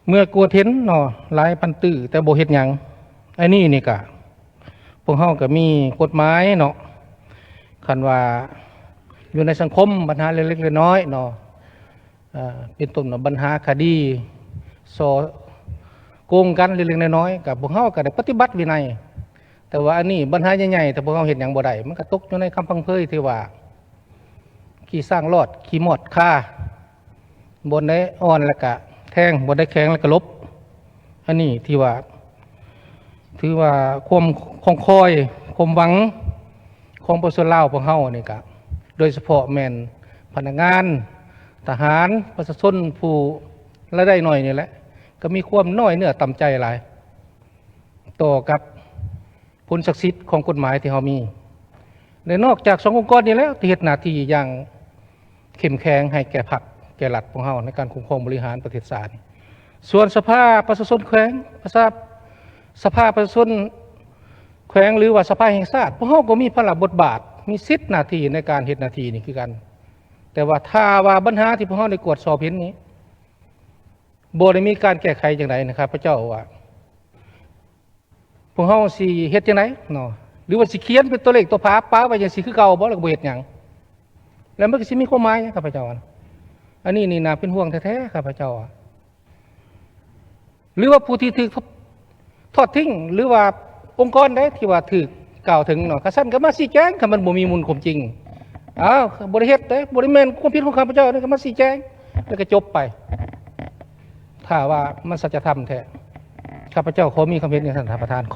ເມື່ອກວດເຫັນເນາະ ຫຼາຍປັນຕື້ ແຕ່ບໍ່ເຮັດຫຍັງ. ອັນນີ້ນີ້ກະ ພວກເຮົາກະມີກົດໝາຍເນາະ ຄັນວ່າຢູ່ໃນສັງຄົມ ບັນຫາເລັກໆນ້ອຍໆເນາະ ເປັນຕົ້ນວ່າບັນຫາຄະດີສໍ້ໂກງກັນເລັກໆນ້ອຍໆ ກະພວກເຮົາກະໄດ້ປະຕິບັດວິໄນ. ແຕ່ວ່າອັນນີ້ບັນຫາໃຫຍ່ໆ ຖ້າພວກເຮົາເຮັດຫຍັງບໍ່ໄດ້ ມັນກະຕົກຢູ່ໃນຄຳພັງເພີຍທີ່ວ່າ ຂີ້ຊ້າງລອດ ຂີ້ມອດຄາ ບ່ອນໃດອ່ອນແລ້ວກະແທງ ບ່ອນໃດແຂງແລ້ວກະຫຼົບ. ອັນນີ້ທີ່ວ່າ ຖືວ່າຄວາມຄອງຄອຍ ຄວາມຫວັງຂອງປະຊາຊົນລາວພວກເຮົານີ້ກະ ໂດຍສະເພາະແມ່ນພະນັກງານ, ທະຫານ, ປະຊາຊົນຜູ້ລາຍໄດ້ໜ້ອຍນີ້ແຫຼະ ກະມີຄວາມນ້ອຍເນື້ອຕ່ຳໃຈຫຼາຍ ຕໍ່ກັບຜົນສັກສິດຂອງກົດໝາຍທີ່ເຮົາມີ. ແລະ ນອກຈາກສອງອົງກອນນີ້ແລ້ວ ທີ່ເຮັດໜ້າທີ່ຢ່າງເຂັ້ມແຂງໃຫ້ແກ່ພັກແກ່ລັດພວກເຮົາ ໃນການຄຸ້ມຄອງບໍລິຫານປະເທດຊາດ. ສ່ວນສະພາປະຊາຊົນແຂວງ ປະຊາ ສະພາປະຊາຊົນແຂວງ ຫຼືວ່າສະພາແຫ່ງຊາດ ພວກເຮົາກໍມີພາລະບົດບາດ ມີສິດໜ້າທີ່ໃນການເຮັດໜ້າທີ່ນີ້ຄືກັນ. ແຕ່ວ່າຖ້າວ່າບັນຫາທີ່ພວກເຮົາໄດ້ກວດສອບເຫັນນີ້ ບໍ່ໄດ້ມີການແກ້ໄຂຈັ່ງໃດນະ ຂ້າພະເຈົ້າວ່າ ພວກເຮົາຊິເຮັດຈັ່ງໃດເນາະ? ຫຼືວ່າຊິຂຽນເປັນຕົວເລກຕົວພາບປະໄວ້ຈັ່ງຊີ້ຄືເກົ່າບໍ່ ແລ້ວກໍບໍ່ເຮັດຫຍັງ? ແລ້ວມັນກໍຊິມີຄວາມໝາຍຫຍັງ ຂ້າພະເຈົ້າວ່າ? ອັນນີ້ນີ້ໜ້າເປັນຫ່ວງແທ້ໆ ຂ້າພະເຈົ້າວ່າ. ຫຼືວ່າຜູ້ທີ່ຖືກທອດ ທອດຖິ້ມ ຫຼືວ່າອົງກອນໃດທີ່ວ່າຖືກກ່າວເຖິງເນາະ ຄັນຊັ້ນກໍມາຊີ້ແຈງ ຄັນມັນບໍ່ມີມູນຄວາມຈິງ. ອ້າວ ບໍ່ໄດ້ເຮັດເດ້ ບໍ່ໄດ້ແມ່ນຄວາມຜິດຂອງຂ້າພະເຈົ້າເດ້ ກໍມາຊີ້ແຈງ ແລ້ວກໍຈົບໄປ. ຖ້າວ່າມັນສັດຈະທຳແທ້ ຂ້າພະເຈົ້າຂໍມີຄຳເຫັນຢ່າງນັ້ນ ທ່ານປະທານ. ຂໍ